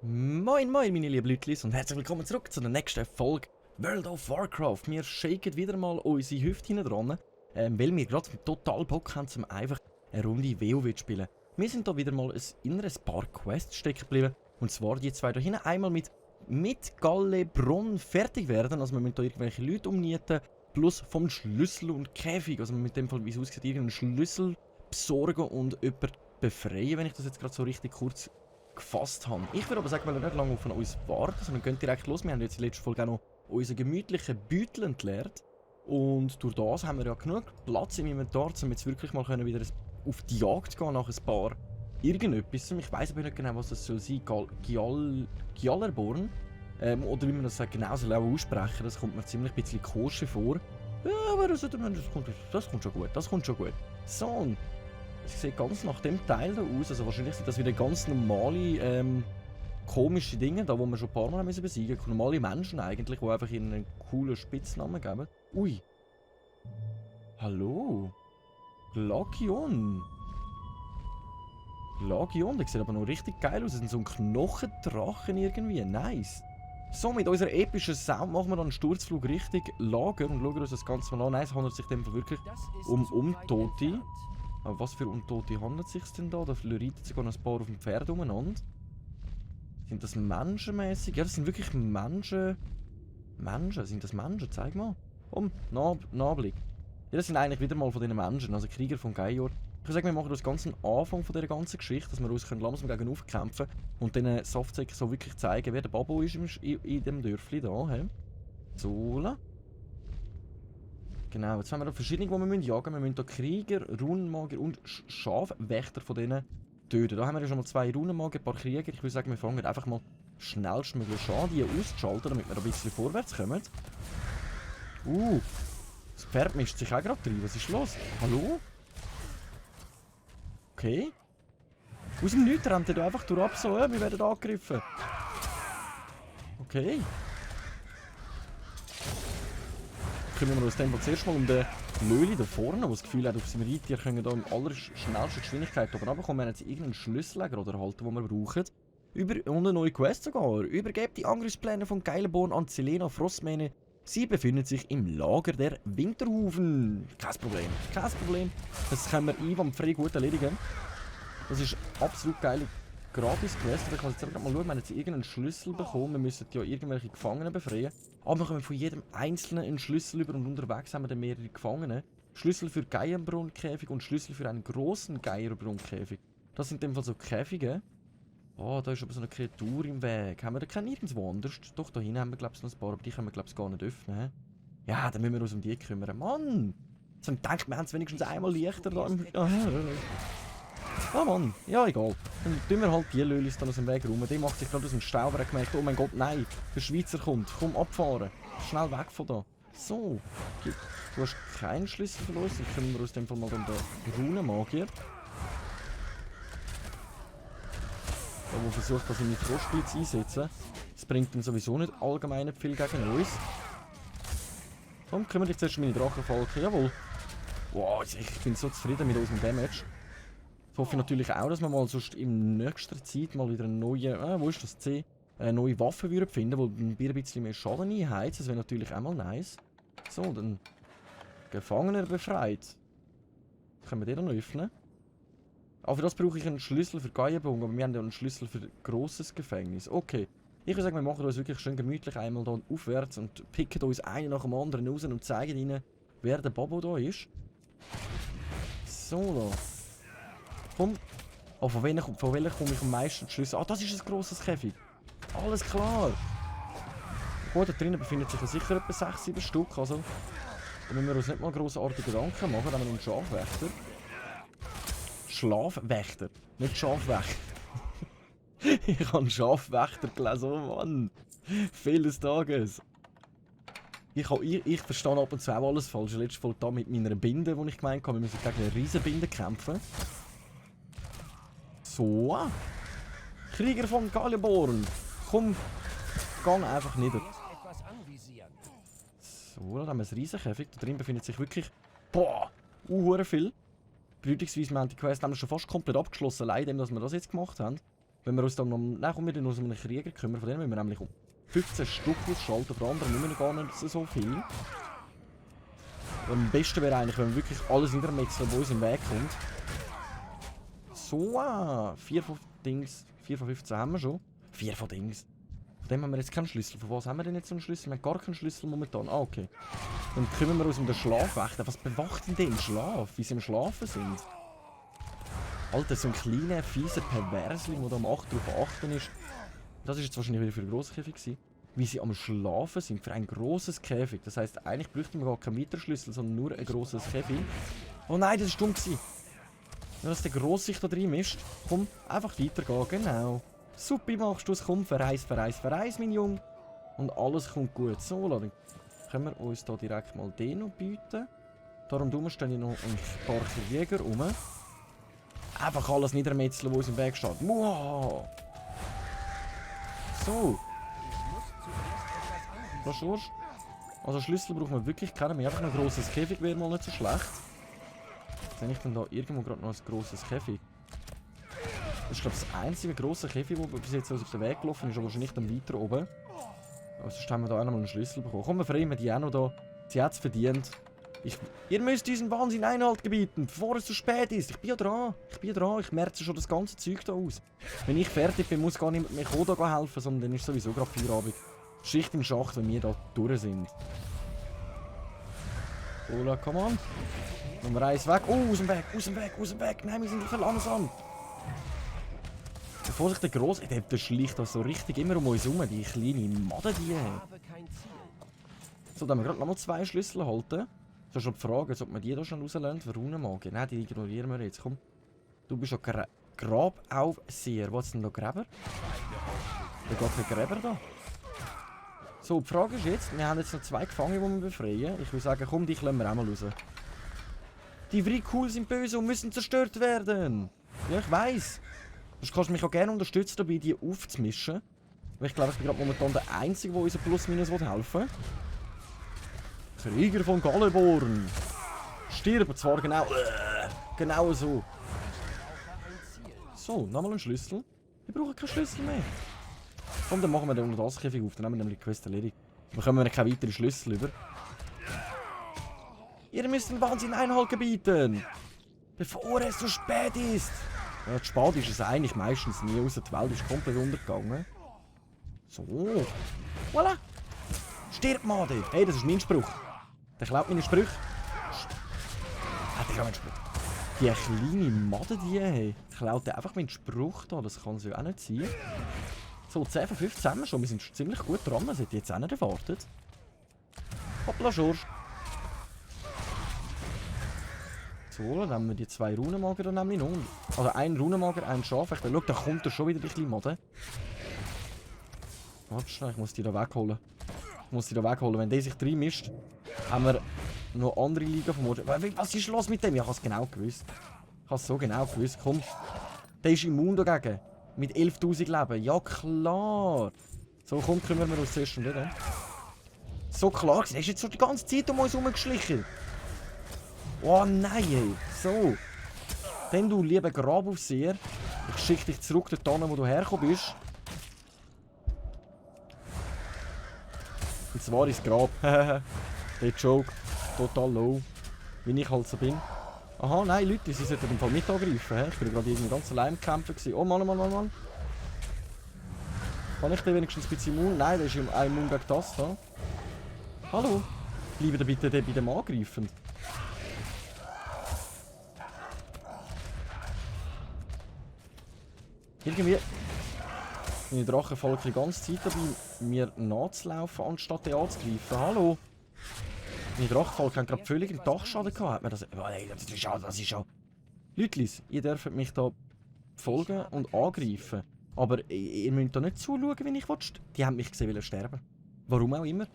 Moin moin meine lieben Leute und herzlich willkommen zurück zu der nächsten Folge World of Warcraft. Wir shaken wieder mal unsere Hüfte hinten dran, weil wir gerade total Bock haben, um einfach eine Runde WoW zu spielen. Wir sind da wieder mal in ein paar Quests stecken geblieben. Und zwar die zwei da hinten. Einmal mit Gallebrunn fertig werden, also wir müssen da irgendwelche Leute umnieten, plus vom Schlüssel und Käfig, also mit dem Fall, wie es aussieht, irgendeinen Schlüssel besorgen und jemanden befreien, wenn ich das jetzt gerade so richtig kurz gefasst haben. Ich würde aber sagen, wir nicht lange auf uns warten, sondern gehen direkt los. Wir haben jetzt in der letzten Folge auch noch unseren gemütlichen Beutel entleert. Und durch das haben wir ja genug Platz im Inventar, um jetzt wirklich mal wieder auf die Jagd gehen nach ein paar irgendetwas. Ich weiss aber nicht genau, was das soll sein. Gjallerborn? Oder wie man das genau soll auch aussprechen. Das kommt mir ziemlich ein bisschen koscher vor. Ja, aber das kommt schon gut. Das kommt schon gut. So. Es sieht ganz nach dem Teil da aus, also wahrscheinlich sind das wieder ganz normale, komische Dinge, da wo wir schon ein paar Mal besiegen müssen. Normale Menschen eigentlich, die einfach ihnen einen coolen Spitznamen geben. Ui. Hallo. Glagion. Glagion, der sieht aber noch richtig geil aus. Das ist so ein Knochendrachen irgendwie. Nice. So, mit unserer epischen Sound machen wir dann einen Sturzflug Richtung Lager und schauen uns das Ganze mal an. Nein, es handelt sich dem wirklich um Untote. Aber was für Untote handelt es sich denn da? Da reiten sogar noch ein paar auf dem Pferd umeinander. Sind das menschenmäßig? Ja, das sind wirklich Menschen. Sind das Menschen? Zeig mal. Nahblick. Ja, das sind eigentlich wieder mal von diesen Menschen, also Krieger von Gaior. Ich würde sagen, wir machen das ganz am Anfang von dieser ganzen Geschichte, dass wir uns langsam gegen aufkämpfen und diesen Softsäcken so wirklich zeigen, wer der Babo ist in dem Dörfli da. He? So. Genau, jetzt haben wir noch verschiedene, die wir jagen müssen. Wir müssen hier Krieger, Runenmagier und Schafwächter von denen töten. Da haben wir ja schon mal 2 Runenmagier, ein paar Krieger. Ich würde sagen, wir fangen einfach mal schnellstmöglich an, die auszuschalten, damit wir ein bisschen vorwärts kommen. Das Pferd mischt sich auch gerade rein. Was ist los? Hallo? Okay. Aus dem Nichts rennt er einfach durch ab, so, wir werden angegriffen. Okay. Kümmern wir uns dann zuerst mal um den Löli da vorne, der das Gefühl hat, auf seinem Reittier können wir hier in allerschnellster Geschwindigkeit oben runterkommen. Wir haben jetzt irgendeinen Schlüssellager oder erhalten, den wir brauchen. Und eine neue Quest sogar. Übergebt die Angriffspläne von Gjallerborn an Selena Frostmähne. Sie befindet sich im Lager der Winterhufen. Kein Problem, kein Problem. Das können wir einwandfrei gut erledigen. Das ist absolut geile Gratis-Quest. Ich kann jetzt mal schauen, wir haben jetzt irgendeinen Schlüssel bekommen. Wir müssen ja irgendwelche Gefangenen befreien. Aber wir kommen von jedem Einzelnen einen Schlüssel über und unterwegs haben wir dann mehrere Gefangene. Schlüssel für Gaienbrunnkäfig und Schlüssel für einen großen Geierbrunnkäfig. Das sind in dem Fall so Käfige. Oh, da ist aber so eine Kreatur im Weg. Haben wir da keinen nirgendwo anders? Doch, da hinten haben wir, glaube ich, noch ein paar, aber die können wir, glaube ich, gar nicht öffnen. Ja, dann müssen wir uns um die kümmern. Mann! So, ich denke, wir haben es wenigstens einmal leichter da im... Ah, Mann. Ja, egal. Dann tun wir halt die Lölis dann aus dem Weg rum. Die macht sich gerade aus dem Staub gemerkt. Oh mein Gott, nein. Der Schweizer kommt. Komm, abfahren. Schnell weg von da. So. Du hast keinen Schlüssel verloren. Dann können wir aus dem Fall mal den Runenmagier. Der versucht, das in die Frostblitz einsetzen. Das bringt ihm sowieso nicht allgemein viel gegen uns. Komm, kümmere dich zuerst um meine Drachenfalken. Jawohl. Wow, ich bin so zufrieden mit unserem Damage. Ich hoffe natürlich auch, dass wir mal sonst in nächster Zeit mal wieder eine neue, wo ist das C? Eine neue Waffe würden finden, die ein bisschen mehr Schaden einheizt. Das wäre natürlich auch mal nice. So, dann Gefangener befreit. Können wir den dann öffnen? Aber für das brauche ich einen Schlüssel für Gaienbogen, aber wir haben ja einen Schlüssel für ein grosses Gefängnis. Okay. Ich würde sagen, wir machen uns wirklich schön gemütlich einmal hier aufwärts und picken uns einen nach dem anderen raus und zeigen ihnen, wer der Babo da ist. So, da. Komm. Oh, von welcher komme ich am meisten Schlüssel? Ah, das ist ein grosses Käfig. Alles klar. Gut, da drinnen befindet sich sicher etwa 6-7 Stück. Also, da müssen wir uns nicht mal grossartige Gedanken machen. Dann haben wir einen Schafwächter. Schlafwächter, nicht Schafwächter. Ich habe Schafwächter gelesen, oh Mann. Vieles Tages. Ich verstehe ab und zu auch alles falsch. Letztes Mal da mit meiner Binde, die ich gemeint habe, wir müssen gegen eine Riesenbinde kämpfen. So. Krieger von Gjallerborn. Komm, gang einfach nieder. So, dann haben wir ein Riesenkäfig. Da drin befindet sich wirklich... Boah! Hure viel. Bedeutungsweise, wir haben die Quest nämlich schon fast komplett abgeschlossen, allein dem, dass wir das jetzt gemacht haben. Wenn wir uns dann noch... Nein, kommen wir dann aus einem Krieger kümmern. Von denen müssen wir nämlich um 15 Stück ausschalten. Vor allem müssen wir gar nicht so viel. Und am besten wäre eigentlich, wenn wir wirklich alles niedermetzeln, was uns im Weg kommt. So, 4 von Dings. 4 von 15 haben wir schon. 4 von Dings. Von dem haben wir jetzt keinen Schlüssel. Von was haben wir denn jetzt so einen Schlüssel? Wir haben gar keinen Schlüssel momentan. Ah, okay. Dann kümmern wir uns um den Schlafwächter. Was bewacht denn der im Schlaf? Wie sie im Schlafen sind? Alter, so ein kleiner, fieser Perversling, der da am 8 drauf achten ist. Das ist jetzt wahrscheinlich wieder für einen grossen Käfig gewesen. Wie sie am Schlafen sind. Für ein grosses Käfig. Das heisst, eigentlich bräuchten wir gar keinen Weiterschlüssel, sondern nur ein grosses Käfig. Oh nein, das war dumm gewesen. Nur, dass der Gross sich da drin mischt. Komm, einfach weitergehen. Genau. Super machst du es. Komm, verreis, mein Junge. Und alles kommt gut. So, dann können wir uns da direkt mal den noch bieten. Darum tun wir stehen noch ein paar Jäger rum. Einfach alles niedermetzeln, wo uns im Weg steht. Wow. So. Was ist? Also Schlüssel brauchen wir wirklich keinen mehr. Einfach ein grosses Käfig wäre mal nicht so schlecht. Sehe ich denn da irgendwo gerade noch ein grosses Käfig? Das ist glaube ich das einzige grosse Käfig, das bis jetzt auf den Weg gelaufen ist, aber wahrscheinlich dann weiter oben. Aber sonst haben wir da auch noch mal einen Schlüssel bekommen. Komm, wir framen die auch noch da. Sie hat es verdient. Ihr müsst diesen Wahnsinn Einhalt gebieten, bevor es zu spät ist. Ich bin ja dran. Ich merze schon das ganze Zeug da aus. Wenn ich fertig bin, muss gar niemand mehr da helfen, sondern dann ist sowieso gerade Feierabend. Schicht im Schacht, wenn wir da durch sind. Ola, komm on. Nummer 1 weg. Oh, aus dem Weg. Nein, wir sind viel langsam. Vorsicht, der Grosse, der schleicht das so richtig immer um uns herum, die kleine Madde, die. So, dann haben wir gerade nochmal 2 Schlüssel halten. So, schon die Frage, ob man die da schon rauslernt für Runenmagier. Nein, die ignorieren wir jetzt. Komm. Du bist ja Grabaufseher. Was ist denn da Gräber? Da geht der Gräber da. So, die Frage ist jetzt, wir haben jetzt noch 2 Gefangene, die wir befreien. Ich würde sagen, komm, dich lassen wir auch mal raus. Die Vrikul sind böse und müssen zerstört werden. Ja, ich weiss. Du kannst mich auch gerne unterstützen, dabei die aufzumischen. Weil ich glaube, ich bin gerade momentan der Einzige, der uns Plus-Minus helfen will. Krieger von Galleborn. Stirb zwar genau so. So, nochmal ein Schlüssel. Wir brauchen keinen Schlüssel mehr. Komm, dann machen wir den unter das Käfig auf, dann haben wir nämlich die Quest erledigt. Dann bekommen wir keine weiteren Schlüssel über. Ihr müsst den Wahnsinn Einhalt gebieten. Bevor es zu spät ist. Ja, zu spät ist es eigentlich meistens nie, außer die Welt ist komplett untergegangen. So. Voilà. Stirb, Made. Hey, das ist mein Spruch. Der klaut meine Sprüche. Der klaut meinen Spruch. Die kleine Made, die, hey. Klaut einfach meinen Spruch da. Das kann so auch nicht sein. So, 10 von 15 haben wir schon. Wir sind ziemlich gut dran. Das hätte ich jetzt auch nicht erwartet. Hoppla, Schorsch. So, dann haben wir die 2 Runenmager dann nämlich noch. Also ein Runenmager, ein Schafwächter. Schau, da kommt er schon wieder die kleine Made. Warte schnell, ich muss die da wegholen. Wenn der sich drin mischt, haben wir noch andere Liga vom Ort. Was ist los mit dem? Ja, ich habe es genau gewusst. Ich habe es so genau gewusst. Komm, der ist immun dagegen. Mit 11.000 Leben. Ja, klar. So, komm, kümmern wir uns zuerst um den. So klar, der ist jetzt schon die ganze Zeit um uns herumgeschlichen. Oh nein, ey. So. Dann du, lieber Grabaufseher, ich schicke dich zurück dorthin, wo du hergekommen bist. Und zwar ins Grab. Der Joke. Total low. Wie ich halt so bin. Aha, nein, Leute, sie sollten im Fall mit angreifen. Ich bin gerade irgendwie ganz allein im Kämpfen gewesen. Oh Mann. Kann ich den wenigstens ein bisschen immun? Nein, der ist immun gegen das da. Hallo? Bleiben ihr bitte bei dem angreifen. Irgendwie... Meine Drachen folgen die ganze Zeit dabei, mir nachzulaufen, anstatt den anzugreifen. Hallo? Meine Drachenfolge haben gerade völlig im Dachschaden gehabt. Hat mir das... Oh, ey, das ist schon... Leutlis, ihr dürft mich da folgen und angreifen. Aber ihr müsst da nicht zuschauen, wenn ich will. Die haben mich gesehen, sterben. Warum auch immer.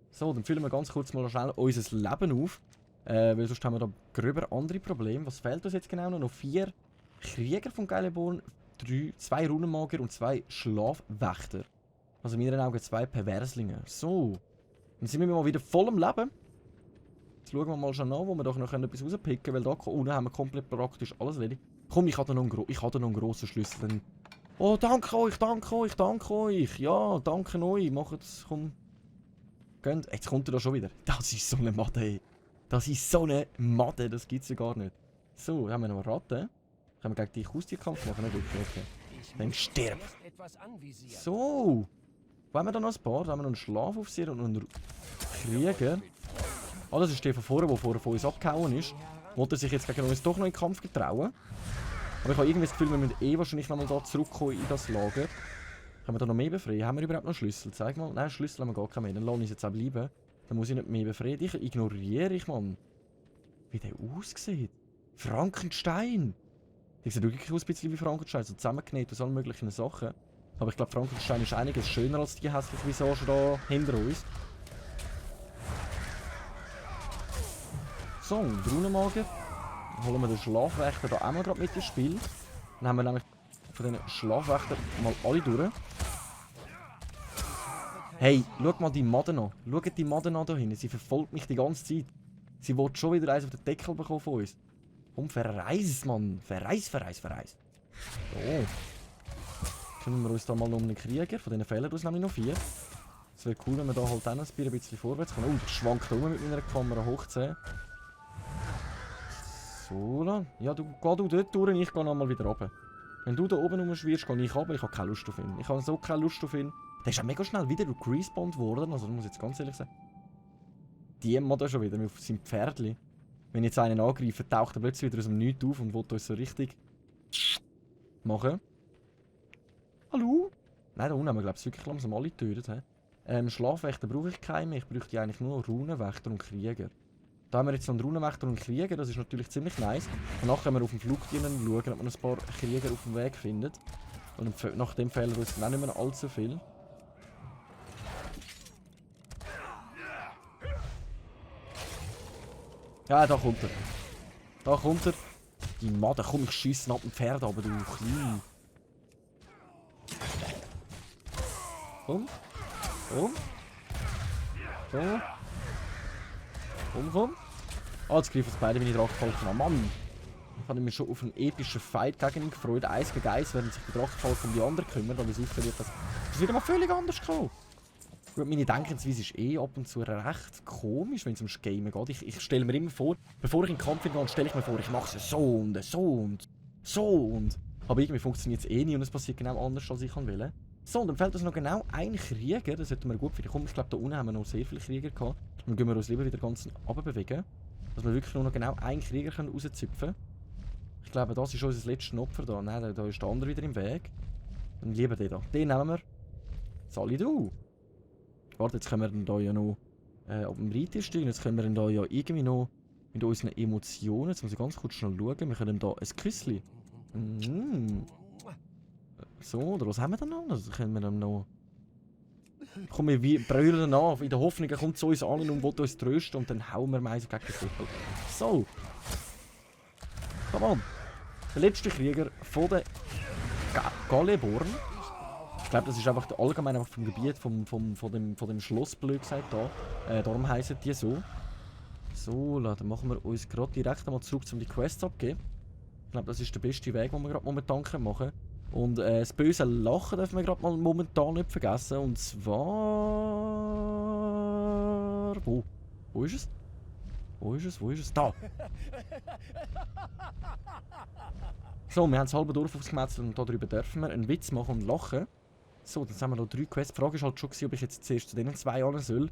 So, dann füllen wir ganz kurz mal schnell unser Leben auf. Weil sonst haben wir da gröber andere Probleme. Was fehlt uns jetzt genau noch? Noch 4 Krieger von Galleborn, 2 Runenmagier und 2 Schlafwächter. Also in meinen Augen 2 Perverslinge. So. Dann sind wir mal wieder voll am Leben. Jetzt schauen wir mal schon an, wo wir doch noch etwas rauspicken können, weil da unten haben wir komplett praktisch alles erledigt. Komm, ich habe da noch einen grossen Schlüssel. Dann... Oh, danke euch, danke euch, danke euch. Ja, danke euch. Macht's, komm. Geht. Jetzt kommt er da schon wieder. Das ist so eine Madde, ey. Das ist so eine Madde, das gibt's ja gar nicht. So, haben wir noch Ratten. Können wir gegen dich Haustierkampf machen? Nicht wirklich, okay. Dann stirb. So. Wo haben wir da noch ein paar? Da haben wir noch einen Schlafaufseher und einen Krieger. Ah, das ist der von vorne, der vorher von uns abgehauen ist. Wollte er sich jetzt gegen uns doch noch in den Kampf getrauen. Aber ich habe irgendwie das Gefühl, wir müssen wahrscheinlich nochmal da zurückkommen in das Lager. Können wir da noch mehr befreien? Haben wir überhaupt noch Schlüssel? Zeig mal. Nein, Schlüssel haben wir gar keinen mehr. Dann lasse ich uns jetzt auch bleiben. Dann muss ich nicht mehr befreien. Ich ignoriere ich, Mann. Wie der aussieht. Frankenstein. Der sieht wirklich aus ein bisschen wie Frankenstein. So zusammengenäht aus allen möglichen Sachen. Aber ich glaube, Frankenstein ist einiges schöner als die hässliche Visage da hinter uns. So, Drunenmagen. Dann holen wir den Schlafwächter da auch mal gerade mit ins Spiel. Dann haben wir nämlich von den Schlafwächtern mal alle durch. Hey, schau mal die Madden an. Schaut die Madden an da hinten. Sie verfolgt mich die ganze Zeit. Sie will schon wieder eins auf den Deckel bekommen von uns. Komm, verreis, Mann. Verreis. So. Kümmern wir uns da mal um einen Krieger. Von diesen fehlen uns nämlich noch 4. Es wäre cool, wenn wir da halt dann ein bisschen vorwärts kommen. Oh, ich schwank da rum mit meiner Kamera hoch 10. So, dann. Ja, geh du dort durch und ich gehe nochmal wieder runter. Wenn du da oben rumschwirrst, gehe ich runter. Ich habe keine Lust auf ihn. Ich habe so keine Lust auf ihn. Der ist ja mega schnell wieder respawned worden. Also, das muss ich jetzt ganz ehrlich sagen. Die Mod schon wieder mit seinem Pferdli. Wenn ich jetzt einen angreife, taucht er plötzlich wieder aus dem Nichts auf und will uns so richtig machen. Hallo? Nein, da unten haben wir, glaube ich, wirklich langsam alle getötet. Schlafwächter brauche ich keinen mehr. Ich bräuchte eigentlich nur Runenwächter und Krieger. Da haben wir jetzt noch einen Runenwächter und Krieger. Das ist natürlich ziemlich nice. Danach können wir auf dem Flug schauen, ob man ein paar Krieger auf dem Weg findet. Und nach dem fehlen uns dann auch nicht mehr allzu viel. Ja, da kommt er. Da kommt er. Die Madde, komm, ich schiesse ab dem Pferd, aber du klein. Komm. Komm. So. Komm. Ah, jetzt greifen uns beide meine Drachenfalken an. Mann! Ich habe mich schon auf einen epischen Fight gegen ihn gefreut. 1 gegen 1, während sich der Drachenfalken um die anderen kümmert. Aber es wird das wieder mal völlig anders gekommen. Gut, meine Denkensweise ist ab und zu recht komisch, wenn es ums Gamen geht. Ich stelle mir immer vor, bevor ich in den Kampf gehe, stelle ich mir vor, ich mache es so und so und so und... Aber irgendwie funktioniert es nie und es passiert genau anders, als ich will. So, und dann fehlt uns noch genau ein Krieger, das sollten wir gut finden. Komm, ich glaube, da unten haben wir noch sehr viele Krieger gehabt. Dann gehen wir uns lieber wieder ganz runterbewegen, dass wir wirklich nur noch genau einen Krieger rauszüpfen können. Ich glaube, das ist unser letztes Opfer da. Nein, da ist der andere wieder im Weg. Dann lieber den da. Den nehmen wir. Sali du. Warte, jetzt können wir dann da ja noch auf dem Reiter stehen. Jetzt können wir dann da ja irgendwie noch mit unseren Emotionen. Jetzt muss ich ganz kurz schnell schauen. Wir können da ein Küssli. So, oder was haben wir dann noch? Also können wir dann noch... Komm, wir brüllen an. In der Hoffnung, er kommt zu uns an und will uns trösten. Und dann hauen wir meist gegen den Kuppel. So. Komm on. Der letzte Krieger von den Galeborn. Ich glaube, das ist einfach allgemein einfach vom Gebiet von dem Schloss, blöd gesagt, da. Darum heissen die so. So, dann machen wir uns gerade direkt einmal zurück, um die Quests abzugeben. Ich glaube, das ist der beste Weg, den wir gerade momentan machen können. Und das böse Lachen dürfen wir gerade mal momentan nicht vergessen. Und zwar... Wo? Wo ist es? Wo ist es? Da! So, wir haben das halbe Dorf aufgemetzelt und darüber dürfen wir einen Witz machen und lachen. So, jetzt haben wir noch 3 Quests. Die Frage ist halt schon, ob ich jetzt zuerst zu denen 2 an soll,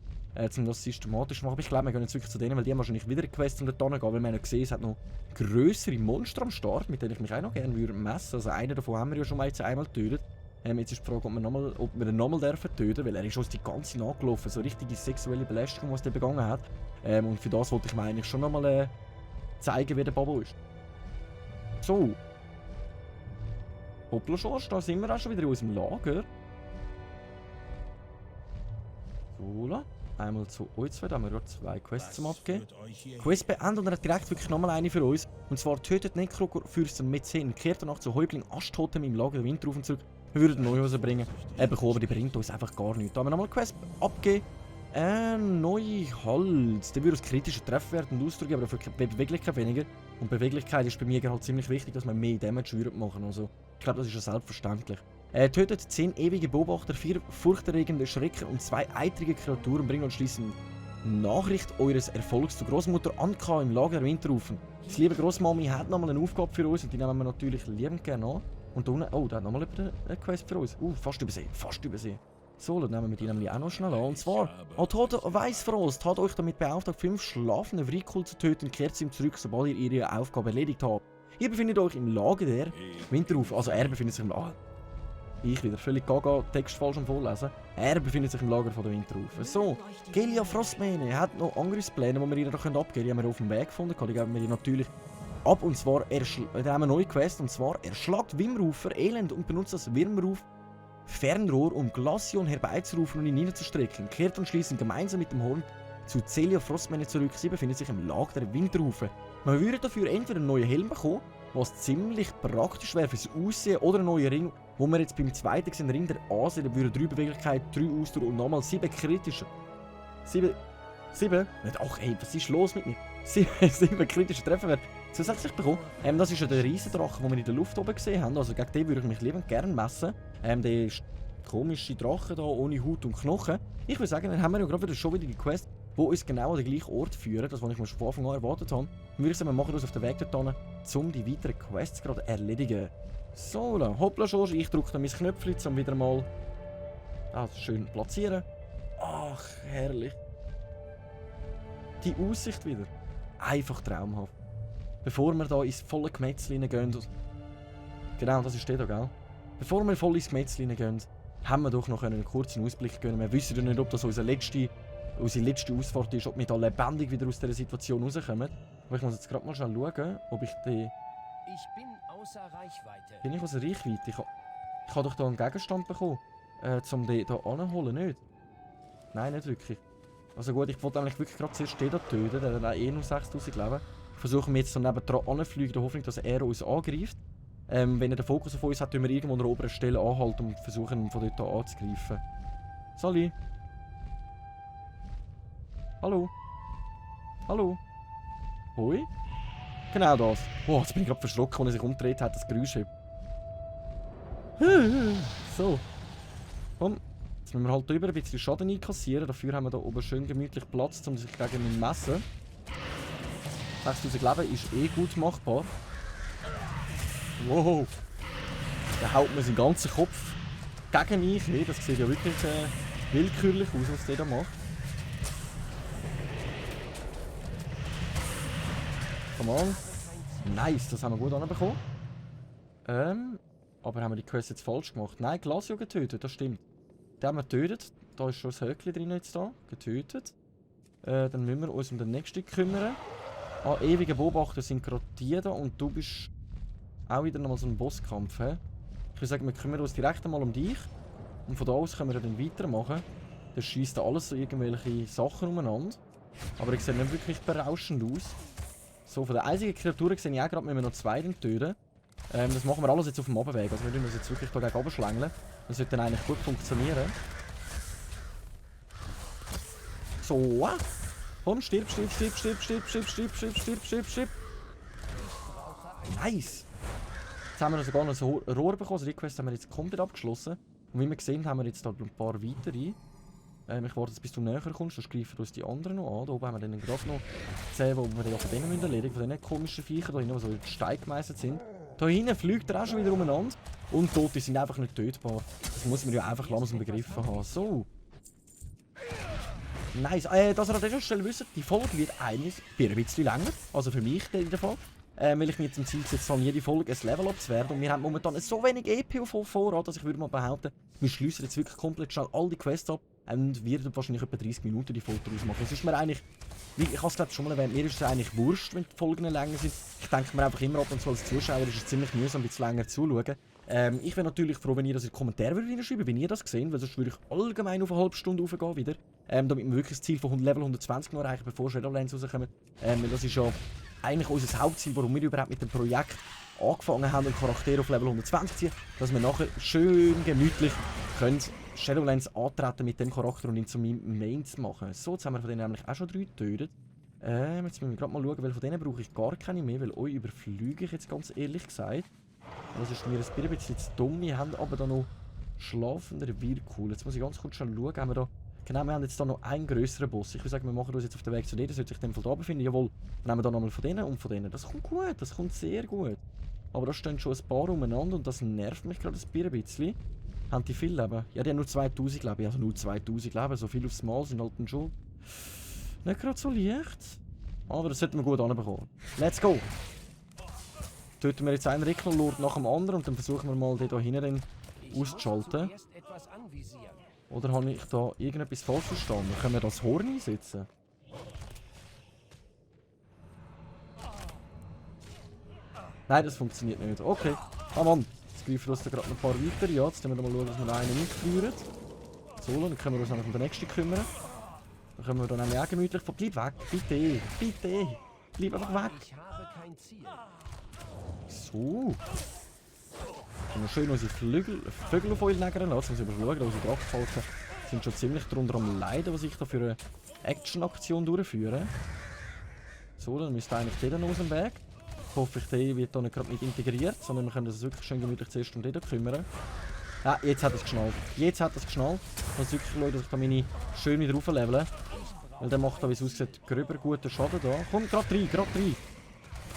um das systematisch zu machen. Aber ich glaube, wir gehen jetzt wirklich zu denen, weil die haben wahrscheinlich wieder eine Quest um dort gehen, weil wir haben gesehen, es hat noch grössere Monster am Start, mit denen ich mich auch noch gerne messen würde. Also einen davon haben wir ja schon mal jetzt einmal getötet. Jetzt ist die Frage, ob wir ihn nochmal töten dürfen, weil er ist uns die ganze nachgelaufen. So richtige sexuelle Belästigung, was der begangen hat. Und für das wollte ich mir eigentlich schon nochmal zeigen, wie der Babo ist. So. Hoppla Schorsch, da sind wir auch schon wieder in unserem Lager. So, einmal zu euch zwei, da haben wir gerade 2 Quests zum Abgeben. Quest beendet und er hat direkt wirklich nochmal eine für uns. Und zwar tötet Necrofürsten mit 10, kehrt danach zu Häuptling Aschtotem im Lager der Windrufen zurück. Wir würden neu rausbringen. Die bringt uns einfach gar nichts. Da haben wir nochmal Quest abgeben. Neu Holz. Der würde als kritischer Trefferwert und Ausdruck, aber für Beweglichkeit weniger. Und Beweglichkeit ist bei mir halt ziemlich wichtig, dass man mehr Damage machen. Also, ich glaube, das ist ja selbstverständlich. Tötet 10 ewige Beobachter, 4 furchterregende Schrecken und 2 eitrige Kreaturen. Bringt anschließend Nachricht eures Erfolgs zu Großmutter Anka im Lager der Winterrufen. Die liebe Großmami hat nochmal eine Aufgabe für uns und die nehmen wir natürlich liebend gerne an. Und da unten, oh, da hat nochmal eine Quest für uns. Fast übersehen, fast übersehen. So, dann nehmen wir die nämlich auch noch schnell an. Und zwar, Weißfrost hat euch damit beauftragt, 5 schlafende Vrikul zu töten, kehrt sie ihm zurück, sobald ihr ihre Aufgabe erledigt habt. Ihr befindet euch im Lager der Winterrufe, also er befindet sich im Lager. Ich wieder völlig gaga, Text falsch am Vorlesen. Er befindet sich im Lager von der Winterrufe. So, Gelia Frostmähne hat noch Angriffspläne, die wir ihr noch abgeben können. Die haben wir auf dem Weg gefunden, die geben wir ihr natürlich ab. Und zwar, da haben wir eine neue Quest, und zwar, erschlagt Wimrufer elend und benutzt das Wimruf Fernrohr, um Glaceon herbeizurufen und ihn niederzustrecken. Kehrt anschließend gemeinsam mit dem Horn zu Celia Frostmähne zurück. Sie befindet sich im Lager der Winterrufe. Man würde dafür entweder einen neuen Helm bekommen, was ziemlich praktisch wäre fürs Aussehen, oder einen neuen Ring, wo wir jetzt beim zweiten gesehen Ring der Aase, da würde 3 Beweglichkeit, 3 Ausdauer und nochmal 7 kritische. 7? Ach ey, was ist los mit mir? 7 kritische Trefferwerte zusätzlich bekommen. Das ist ja der Riesendrache, den wir in der Luft oben gesehen haben. Also gegen den würde ich mich liebend gerne messen. Der komische Drache da ohne Haut und Knochen. Ich würde sagen, dann haben wir ja gerade schon wieder die Quest, die uns genau an den gleichen Ort führen, das was ich mir schon von Anfang an erwartet habe. Dann würde ich sagen, wir machen uns auf den Weg dorthin, um die weiteren Quests gerade zu erledigen. So, hoppla George, ich drücke dann mein Knöpfchen, um wieder mal schön platzieren. Ach, herrlich. Die Aussicht wieder. Einfach traumhaft. Bevor wir da ins volle Gemetzel gehen. Genau, das ist der da, gell? Bevor wir voll ins Gemetzel gehen, haben wir doch noch einen kurzen Ausblick gönnen. Wir wissen ja nicht, ob das unsere letzte Ausfahrt ist, ob wir da lebendig wieder aus dieser Situation rauskommen. Aber ich muss jetzt gerade mal schnell schauen, ob ich die... Ich bin außer Reichweite. Bin ich außer Reichweite? Ich habe doch hier einen Gegenstand bekommen, um den hier anzuholen, nicht? Nein, nicht wirklich. Also gut, ich wollte eigentlich wirklich gerade zuerst den da töten, der hat eh nur 6000 Leben. Ich versuche mir jetzt so nebendran anzufliegen, in der Hoffnung, dass er uns angreift. Wenn er den Fokus auf uns hat, tun wir irgendwo an der oberen Stelle anhalten und versuchen, ihn von dort anzugreifen. Sali? Hallo? Hallo? Hoi? Genau das. Oh, jetzt bin ich gerade verschrocken, als er sich umgedreht hat, das Geräusch. So. Komm. Jetzt müssen wir halt drüber ein bisschen Schaden einkassieren. Dafür haben wir da oben schön gemütlich Platz, um sich gegen ihn zu messen. 6000 Leben ist eh gut machbar. Wow. Der haut mir seinen ganzen Kopf gegen mich. Hey, das sieht ja wirklich willkürlich aus, was der da macht. Come on. Nice, das haben wir gut anbekommen. Aber haben wir die Quest jetzt falsch gemacht? Nein, Glaceon getötet, das stimmt. Den haben wir getötet. Da ist schon das Höckchen drin jetzt da. Getötet. Dann müssen wir uns um den nächsten kümmern. Ewige Beobachter sind gerade die da und du bist auch wieder nochmal so ein Bosskampf. He? Ich würde sagen, wir kümmern uns direkt einmal um dich. Und von da aus können wir dann weitermachen. Da schießt da alles so irgendwelche Sachen umeinander. Aber ich sehe nicht wirklich berauschend aus. So, von den einzigen Kreaturen sehe ich auch gerade, müssen wir noch 2 töten. Das machen wir alles jetzt auf dem Abweg. Also wir tun uns jetzt wirklich da gegen oben schlängeln. Das sollte dann eigentlich gut funktionieren. So. Komm, stirb. Nice. Jetzt haben wir sogar noch ein Rohr bekommen. Also die Quest haben wir jetzt komplett abgeschlossen. Und wie wir gesehen haben, wir jetzt da ein paar weitere. Ich warte jetzt, bis du näher kommst, sonst greifen uns die anderen noch an. Da oben haben wir dann gerade noch 10, wo wir dann von denen erledigen, von diesen komischen Viechern da hinten, die so in Stein gemeißelt sind. Da hinten fliegt er auch schon wieder umeinander. Und Tote sind einfach nicht tötbar. Das muss man ja einfach langsam begriffen haben. So. Nice. Dass ihr an dieser Stelle wisst, die Folge wird ein bisschen länger. Also für mich in der Fall. Weil ich mir zum Ziel gesetzt habe, jede Folge ein Level up zu werden. Und wir haben momentan so wenig EP auf Vorrat, dass ich würde mal behaupten, wir schliessen jetzt wirklich komplett schnell all die Quests ab. Und werden wahrscheinlich etwa 30 Minuten die Folge daraus machen. Es ist mir eigentlich, ich habe es glaube schon mal erwähnt, mir ist es eigentlich wurscht, wenn die Folgen länger sind. Ich denke mir einfach immer ab und zu als Zuschauer ist es ziemlich mühsam, ein bisschen länger zuzuschauen. Ich wäre natürlich froh, wenn ihr das in die Kommentare schreiben würdet, wenn ihr das gesehen, weil sonst würde ich allgemein auf eine halbe Stunde raufgehen wieder. Damit wir wirklich das Ziel von Level 120 noch erreichen, bevor Shadowlands rauskommen. Weil das ist ja eigentlich unser Hauptziel, warum wir überhaupt mit dem Projekt angefangen haben, einen Charakter auf Level 120 zu ziehen, dass wir nachher schön gemütlich können Shadowlands antreten mit dem Charakter und ihn zu meinem Main zu machen. So, jetzt haben wir von denen nämlich auch schon 3 getötet. Jetzt müssen wir gerade mal schauen, weil von denen brauche ich gar keine mehr, weil euch überflüge ich jetzt ganz ehrlich gesagt. Das ist mir ein bisschen zu dumm. Wir haben aber da noch schlafender Wirkcool. Jetzt muss ich ganz kurz schon schauen, haben wir da... Genau, wir haben jetzt da noch einen grösseren Boss. Ich würde sagen, wir machen uns jetzt auf den Weg zu denen, das sollte sich in dem Fall da befinden. Jawohl, dann nehmen wir da nochmal von denen und von denen. Das kommt gut, das kommt sehr gut. Aber da stehen schon ein paar umeinander und das nervt mich gerade ein bisschen. Haben die viel Leben? Ja, die haben nur 2000 Leben. Also nur 2000 Leben. So viel aufs Mal sind halt dann schon nicht gerade so leicht. Aber das sollten wir gut anbekommen. Let's go! Töten wir jetzt einen Rickenlord nach dem anderen und dann versuchen wir mal den hier hinten auszuschalten. Oder habe ich da irgendetwas falsch verstanden? Können wir das Horn einsetzen? Nein, das funktioniert nicht. Okay. Ah Mann, jetzt greifen wir uns da gerade ein paar weiter. Ja, jetzt müssen wir mal schauen, dass wir einen nicht verlieren. So, dann können wir uns um den nächsten kümmern. Dann können wir dann nämlich auch gemütlich von... Bleib weg, bitte, bitte. Bleib einfach weg. Ich habe kein Ziel. So. Können wir schön unsere Vögel auf euch legen lassen. Jetzt müssen wir schauen, unsere Drachtfalken sind schon ziemlich darunter am Leiden, was ich da für eine Action-Aktion durchführe. So, dann müsste eigentlich der aus dem Weg. Ich hoffe, der wird da nicht gerade mit integriert, sondern wir können uns wirklich schön gemütlich zuerst um den kümmern. Ja, jetzt hat es geschnallt. Jetzt hat es geschnallt. Ich muss wirklich schauen, dass ich da meine schön wieder aufleveln. Weil der macht da, wie es aussieht, gröber guten Schaden da. Komm, gerade rein, gerade rein.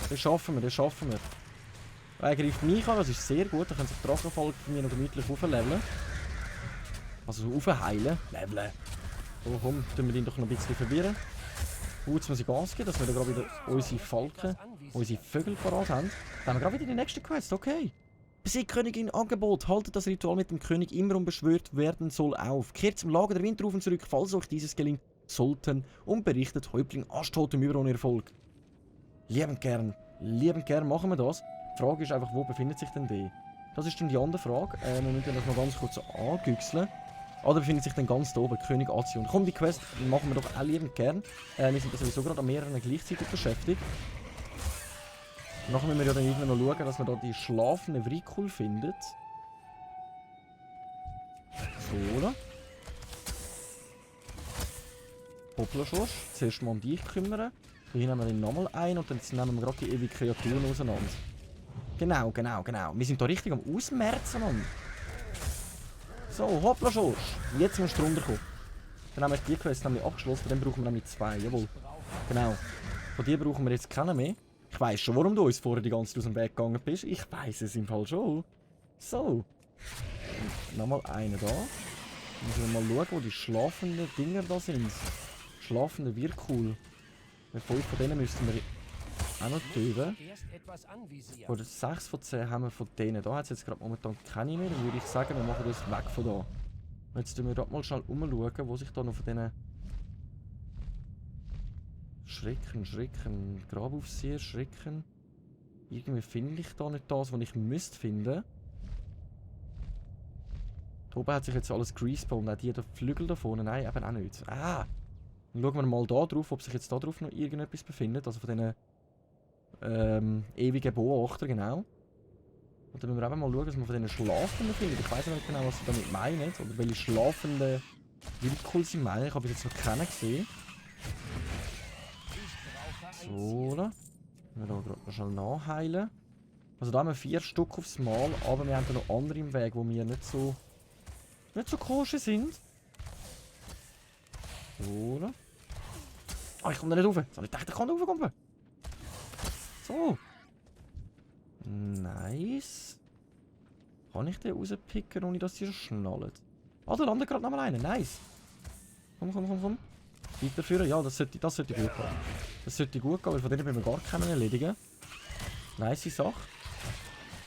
Das schaffen wir, das schaffen wir. Er greift mich an, das ist sehr gut. Da können sich die Drachenfalken von mir noch gemütlich aufleveln. Also aufheilen. Leveln. So, komm, tun wir ihn doch noch ein bisschen verwirren. Jetzt muss ich Gas geben, dass wir da gerade wieder unsere Falken, unsere Vögel parat haben. Dann haben wir gerade wieder die nächste Quest, okay. Besiegt Königin Angebot, haltet das Ritual mit dem König immer unbeschwört werden soll auf. Kehrt zum Lager der Windrufen zurück, falls euch dieses gelingt sollten und berichtet Häuptling Aschtotem über ohne Erfolg. Liebend gern machen wir das. Die Frage ist einfach, wo befindet sich denn die? Das ist dann die andere Frage. Wir müssen das mal ganz kurz angüchseln. Oder befindet sich dann ganz da oben, König Azion. Komm, die Quest machen wir doch auch liebend gern. Wir sind da sowieso gerade an mehreren gleichzeitig beschäftigt. Nachher müssen wir ja dann irgendwann noch schauen, dass man da die schlafende Vrikul findet. So, oder? Hoppla, Schorsch. Zuerst mal um dich kümmern. Hier nehmen wir den nochmal ein und dann nehmen wir gerade die ewige Kreaturen auseinander. Genau. Wir sind da richtig am Ausmerzen, Mann. So, hoppla, Schorsch. Jetzt musst du runterkommen. Dann haben wir die Quest nämlich abgeschlossen, von dem brauchen wir nämlich 2, jawohl. Genau. Von dir brauchen wir jetzt keinen mehr. Ich weiss schon, warum du uns vorher die ganze Zeit aus dem Weg gegangen bist. Ich weiss es im Fall schon. So. Nochmal einen da. Müssen wir mal schauen, wo die schlafenden Dinger da sind. Schlafende Virkul. 5 von denen müssten wir auch noch töten. Oder 6 von 10 haben wir von denen. Da hat es jetzt gerade momentan keine mehr. Dann würde ich sagen, wir machen das weg von da. Jetzt schauen wir gerade mal schnell umschauen, wo sich da noch von denen... Schrecken. Grabaufseher, Schrecken. Irgendwie finde ich da nicht das, was ich müsste finden. Da oben hat sich jetzt alles gerespawnt. Auch die Flügel da vorne. Nein, eben auch nicht. Ah! Dann schauen wir mal da drauf, ob sich jetzt da drauf noch irgendetwas befindet. Also von diesen ewigen Beobachter, genau. Und dann müssen wir eben mal schauen, dass wir von diesen Schlafenden finden. Ich weiß nicht genau, was sie damit meinen. Oder welche schlafenden Wildkohl sie meinen. Ich habe bis jetzt noch keinen gesehen. So, oder? Wir da gerade noch schnell nachheilen. Also da haben wir 4 Stück aufs Mal, aber wir haben da noch andere im Weg, die mir nicht so koscher sind. So, oder? Ah, ich komme da nicht rauf. Ich dachte, ich kann da raufkommen. So. Nice. Kann ich den rauspicken, ohne dass sie schnallen? Ah, da landet gerade nochmal einer. Nice. Komm. Weiterführen. Ja, das sollte gut gehen. Das sollte gut gehen, weil von denen müssen wir gar keinen erledigen. Nice Sache.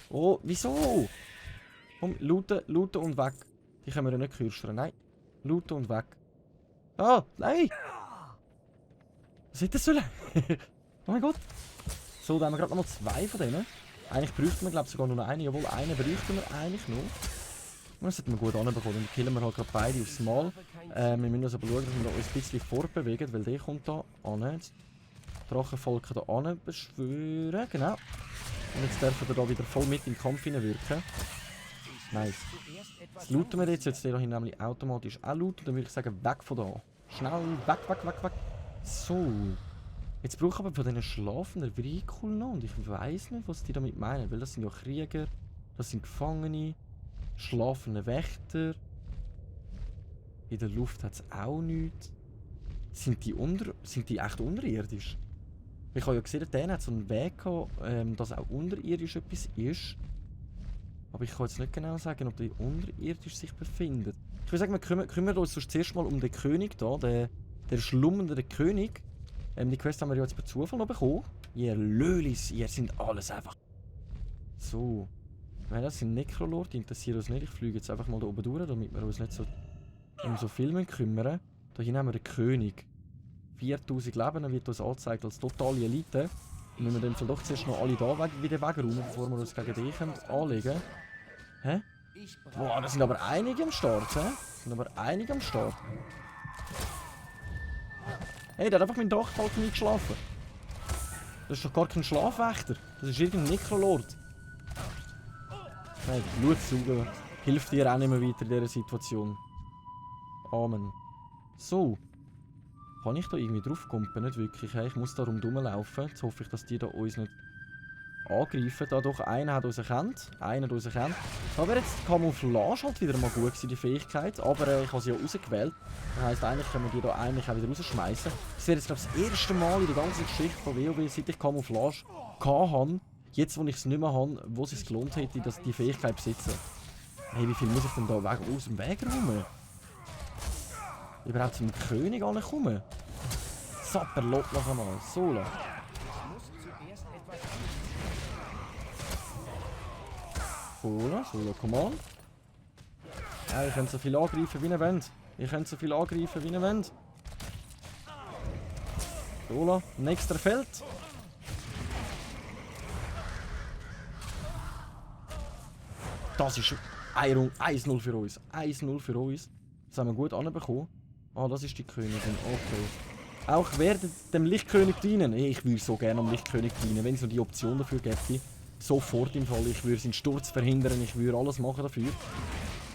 Oh, wieso? Komm, looten und weg. Die können wir ja nicht kürzen. Nein. Looten und weg. Ah, nein! Was hätte das sollen? Oh mein Gott. So, da haben wir gerade nochmal 2 von denen. Eigentlich bräuchten wir, glaube ich, sogar nur noch einen. Jawohl, einen bräuchten wir eigentlich noch. Und das sollten wir gut anbekommen. Dann killen wir halt gerade beide aufs Mal. Wir müssen uns aber schauen, dass wir uns ein bisschen fortbewegen, weil der kommt da an. Drachenfalken da an beschwören. Genau. Und jetzt dürfen wir da wieder voll mit im Kampf hineinwirken. Nice. Das looten wir jetzt der hier nämlich automatisch auch looten. Dann würde ich sagen, weg von da. Schnell, weg. So. Jetzt brauche ich aber von diesen schlafenden Vrikul noch. Und ich weiss nicht, was die damit meinen. Weil das sind ja Krieger, das sind Gefangene, schlafende Wächter. In der Luft hat es auch nichts. Sind die echt unterirdisch? Ich habe ja gesehen, der hat so einen Weg gehabt, dass auch unterirdisch etwas ist. Aber ich kann jetzt nicht genau sagen, ob die unterirdisch sich befindet. Ich würde sagen, wir kümmern uns sonst zuerst mal um den König da, der schlummernde König. Die Quest haben wir ja jetzt per Zufall noch bekommen. Ihr Lölis, ihr sind alles einfach. So. Weil das sind Necrolord, die interessieren uns nicht. Ich fliege jetzt einfach mal da oben durch, damit wir uns nicht so um so Filme kümmern. Da hier haben wir den König. 4000 Leben, er wird uns angezeigt als totale Elite. Und wenn wir dann doch zuerst noch alle da wieder wegräumen, bevor wir uns gegen dich anlegen. Hä? Boah, da sind aber einige am Start, hä? Da sind aber einige am Start. Hey, der hat einfach meinen Dachbalken eingeschlafen. Das ist doch gar kein Schlafwächter. Das ist irgendein Necrolord. Nein, Blutsaugen hilft dir auch nicht mehr weiter in dieser Situation. Amen. So. Kann ich da irgendwie draufkumpen? Nicht wirklich. Hey, ich muss da rumlaufen. Jetzt hoffe ich, dass die da uns nicht angreifen. Da doch einer hat uns erkannt. Da wäre jetzt die Camouflage halt wieder mal gut gewesen, die Fähigkeit. Aber ich habe sie ja rausgewählt. Das heisst, eigentlich können wir die da eigentlich auch wieder rausschmeißen. Das wäre jetzt, glaube ich, das erste Mal in der ganzen Geschichte von WoW, seit ich Camouflage hatte. Jetzt, wo ich es nicht mehr habe, wo es sich gelohnt hätte, dass die Fähigkeit besitzen. Hey, wie viel muss ich denn da aus dem Weg räumen? Überhaupt zum König ankommen? Sapperlot noch einmal. Sola. Sola, come on. Ja, ihr könnt so viel angreifen, wie ihr wollt. Sola, nächster Feld. Das ist 1-0 für uns. 1-0 für uns. Das haben wir gut anbekommen. Ah, das ist die Königin. Okay. Auch wer dem Lichtkönig dienen? Ich würde so gerne am Lichtkönig dienen, wenn es noch die Option dafür gäbe. Sofort im Fall. Ich würde seinen Sturz verhindern. Ich würde alles machen dafür.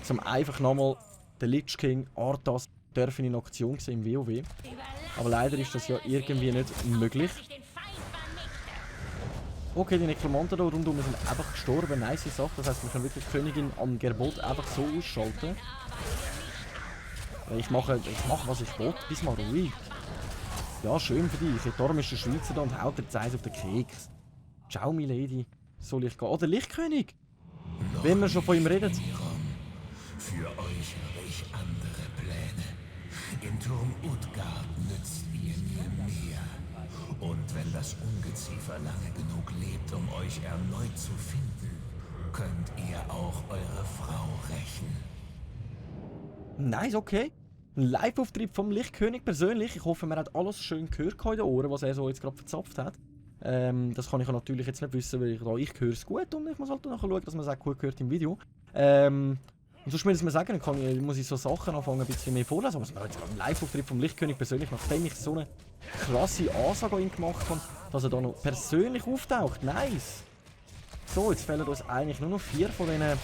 Zum einfach nochmal den Lich King Arthas dürfen in Aktion sehen im WoW. Aber leider ist das ja irgendwie nicht möglich. Okay, die Nekromanten da rundum sind einfach gestorben. Nice Sache. Das heisst, wir können wirklich die Königin am Gebot einfach so ausschalten. Ich mache, was ich will. Bist mal ruhig. Ja, schön für dich. Darum ist der Schweizer da und haut der Zeiss auf den Keks. Ciao, Milady. Soll ich gehen? Oh, der Lichtkönig! Wenn wir schon von ihm reden. Für euch habe ich andere Pläne. In Turm Utgard nützt ihr mir mehr. Und wenn das Ungeziefer lange genug lebt, um euch erneut zu finden, könnt ihr auch eure Frau rächen. Nice, okay. Ein Live-Auftritt vom Lichtkönig persönlich. Ich hoffe, man hat alles schön gehört in den Ohren, was er so jetzt gerade verzapft hat. Das kann ich natürlich jetzt nicht wissen, weil ich höre es gut und ich muss halt nachher schauen, dass man es auch gut hört im Video. Und sonst muss ich sagen, muss ich so Sachen anfangen, ein bisschen mehr vorlesen. Aber jetzt gerade ein Live-Auftritt vom Lichtkönig persönlich, nachdem ich so eine krasse Ansage an ihn gemacht habe, dass er da noch persönlich auftaucht. Nice! So, jetzt fehlen uns eigentlich nur noch 4 von diesen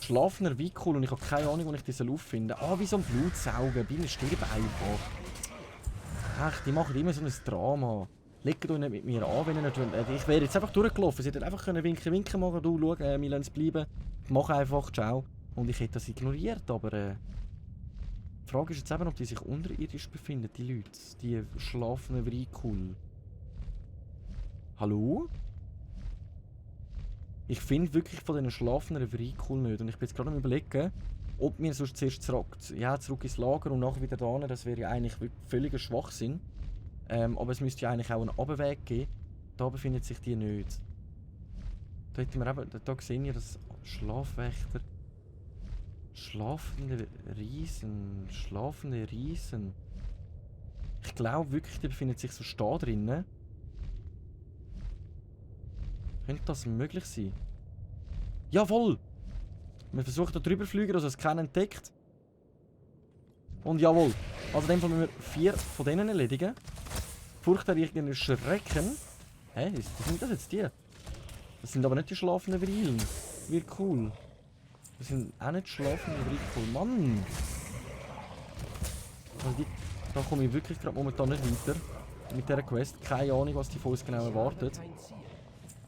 schlafender Vrikul und ich habe keine Ahnung, wo ich diese auffinde. Ah, wie so ein Blutsaugen. Biene stirb einfach. Ach, die machen immer so ein Drama. Legt euch nicht mit mir an, wenn ihr nicht wollt. Ich wäre jetzt einfach durchgelaufen. Sie hätten einfach können winken machen. Du, schau, wir lassen es bleiben. Mach einfach, ciao. Und ich hätte das ignoriert, aber die Frage ist jetzt eben, ob die sich unterirdisch befinden, die Leute. Die schlafenden Vrikul. Hallo? Ich finde wirklich von diesen schlafenden Vrikul nicht. Und ich bin jetzt gerade am Überlegen, ob wir sonst zuerst zurück ins Lager und nachher wieder da. Das wäre ja eigentlich völliger Schwachsinn. Aber es müsste ja eigentlich auch einen Abweg geben. Da befindet sich die nicht. Da hätten wir eben, da sehen wir das Schlafwächter. Schlafende Riesen. Ich glaube wirklich, die befindet sich so da drinnen. Könnte das möglich sein? Jawohl! Wir versuchen da drüber zu fliegen, dass es keinen entdeckt. Und jawohl! Also in dem Fall müssen wir 4 von denen erledigen. Furchterregende Schrecken. Hä? Sind das jetzt die? Das sind aber nicht die schlafenden Vrilen. Wie cool. Wir sind auch nicht schlafende Vrikul. Mann! Also da komme ich wirklich gerade momentan nicht weiter. Mit dieser Quest. Keine Ahnung, was die von uns genau erwartet. Kein Ziel.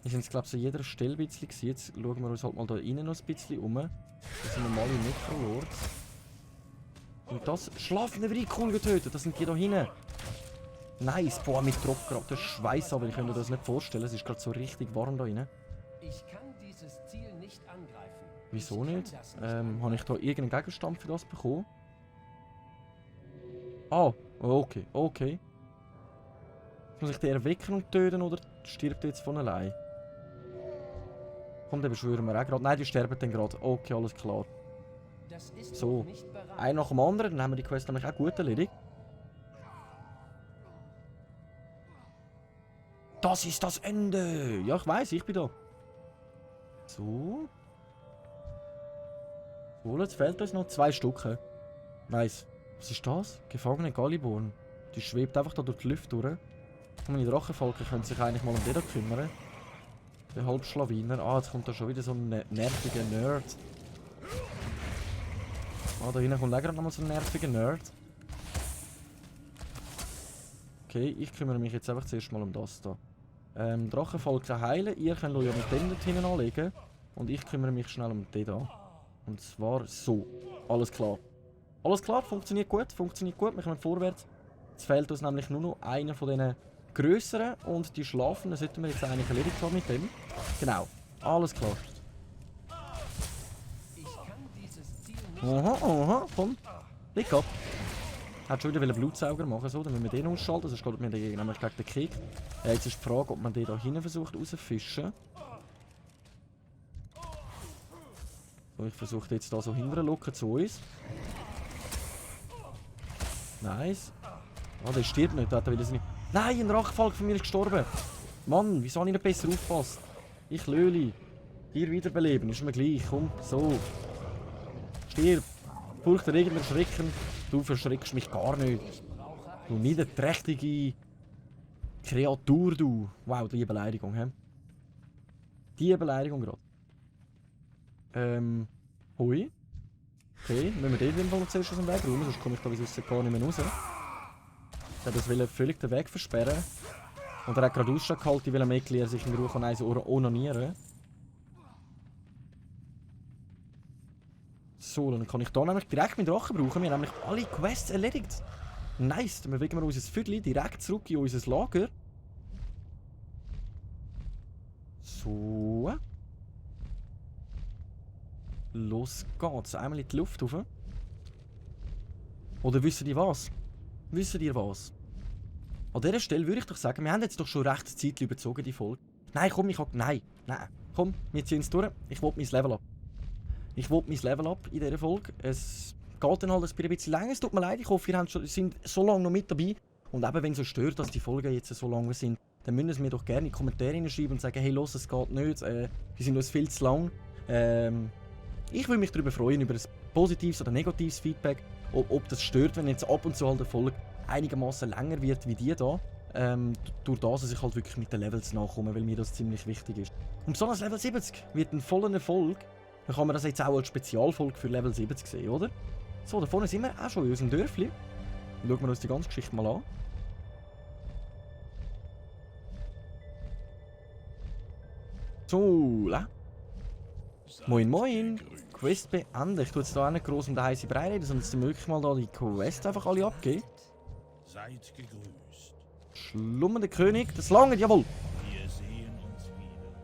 Wir sind jetzt, glaube ich, an jeder Stelle ein bisschen gewesen. Jetzt schauen wir uns halt mal da innen noch ein bisschen um. Das sind normale Necrolords. Und das schlafende Vrikul getötet. Das sind die da hinten. Nice. Boah, mit tropft gerade der Schweiß, aber ich kann mir das nicht vorstellen. Es ist gerade so richtig warm da rein. Ich kann dieses Ziel nicht angreifen. Wieso Ich kann nicht? das nicht Habe ich da irgendeinen Gegenstand für das bekommen? Ah, okay, okay. Muss ich den erwecken und töten oder stirbt er jetzt von allein? Komm, den beschwören wir auch gerade. Nein, die sterben dann gerade. Okay, alles klar. Das ist So. noch nicht bereit. Ein nach dem anderen, dann haben wir die Quest nämlich auch gut erledigt. Das ist das Ende! Ja, ich weiß, ich bin da. So. So, jetzt fehlt uns noch 2 Stücke. Nice. Was ist das? Gefangene Galliborn. Die schwebt einfach da durch die Luft durch. Und meine Drachenvölker können sich eigentlich mal um den da kümmern. Der Halbschlawiner. Ah, jetzt kommt da schon wieder so ein nerviger Nerd. Ah, da hinten kommt auch gerade nochmal so ein nerviger Nerd. Okay, ich kümmere mich jetzt einfach zuerst mal um das da. Drachenvölker heilen. Ihr könnt euch ja mit dem dort hinten anlegen. Und ich kümmere mich schnell um den da. Und zwar so. Alles klar. Alles klar, funktioniert gut, wir kommen vorwärts. Jetzt fehlt uns nämlich nur noch einer von diesen grösseren und die schlafenden sollten wir jetzt eigentlich erledigt haben mit dem. Genau, alles klar. Ich kann dieses Ziel nicht. Aha, komm, leg ab. Hat schon wieder einen Blutsauger machen, so, dann müssen wir den ausschalten, sonst geht man den nämlich gegen den Kick. Jetzt ist die Frage, ob man den da hinten versucht rauszufischen. So, ich versuche jetzt da so hinterlocken zu uns. Nice. Ah, der stirbt nicht, der will das nicht. Nein, ein Rachfalk von mir ist gestorben. Mann, wieso habe ich nicht besser aufgepasst? Ich Löli. Hier wiederbeleben, ist mir gleich. Komm, so. Stirb. Furchterregend erschrecken. Du verschreckst mich gar nicht. Du niederträchtige Kreatur, du. Wow, die Beleidigung, hä? Die Beleidigung gerade. Hui. Okay, müssen wir den noch zuerst aus dem Weg räumen, sonst komme ich da wie gar nicht mehr raus. Er wollte völlig den Weg versperren. Und er hat gerade Ausschlag gehalten, ich will am Eckli sich in Ruhe an onanieren. So, dann kann ich da nämlich direkt meinen Drachen brauchen. Wir haben nämlich alle Quests erledigt. Nice, dann bewegen wir unser Viertel direkt zurück in unser Lager. So. Los geht's. Einmal in die Luft rauf. Oder wisst ihr was? Wisst ihr was? An dieser Stelle würde ich doch sagen, wir haben jetzt doch schon recht Zeit überzogen, die Folge. Nein, komm, nein. Komm, wir ziehen es durch. Ich will mein Level up. Ich will mein Level up in dieser Folge. Es geht dann halt ein bisschen länger. Es tut mir leid, ich hoffe, ihr seid so lange noch mit dabei. Und eben, wenn es so stört, dass die Folgen jetzt so lange sind, dann müssen Sie mir doch gerne in die Kommentare schreiben und sagen, hey, los, es geht nicht, die sind uns viel zu lang. Ich würde mich darüber freuen, über ein positives oder negatives Feedback, ob das stört, wenn jetzt ab und zu halt eine Folge einigermaßen länger wird wie die da. Durch das, dass ich halt wirklich mit den Levels nachkomme, weil mir das ziemlich wichtig ist. Und besonders Level 70 wird ein voller Erfolg. Dann kann man das jetzt auch als Spezialfolge für Level 70 sehen, oder? So, da vorne sind wir auch schon in unserem Dörfli. Dann schauen wir uns die ganze Geschichte mal an. So, moin moin! Quest beenden. Ich tue jetzt hier auch nicht gross um den heißen Brei reden, sondern jetzt wirklich mal da die Quest einfach alle abgeben. Seid gegrüßt. Schlummernde König, das lange, jawohl! Wir sehen uns wieder.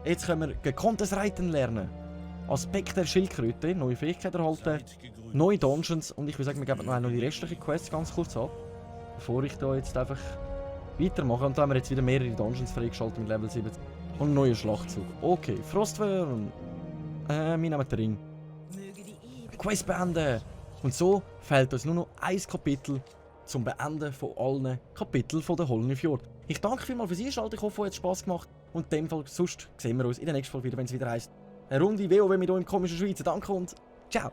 Jetzt können wir gekonntes Reiten lernen. Aspekt der Schildkröte, neue Fähigkeiten erhalten, Seid gegrüßt. neue Dungeons und ich würde sagen, wir geben noch die restlichen Quests ganz kurz ab. Bevor ich da jetzt einfach weitermache. Und da haben wir jetzt wieder mehrere Dungeons freigeschaltet mit Level 70. Und einen neuen Schlachtzug. Okay, Frostwurm. Wir nehmen den Ring. Quest beenden. Und so fehlt uns nur noch ein Kapitel zum Beenden von allen Kapiteln von der Holny Fjord. Ich danke vielmals fürs Einschalten. Ich hoffe, es hat Spass gemacht. Und in dem Fall, sonst sehen wir uns in der nächsten Folge wieder, wenn es wieder heisst, eine Runde WoW mit euch im komischen Schweizer. Danke und ciao.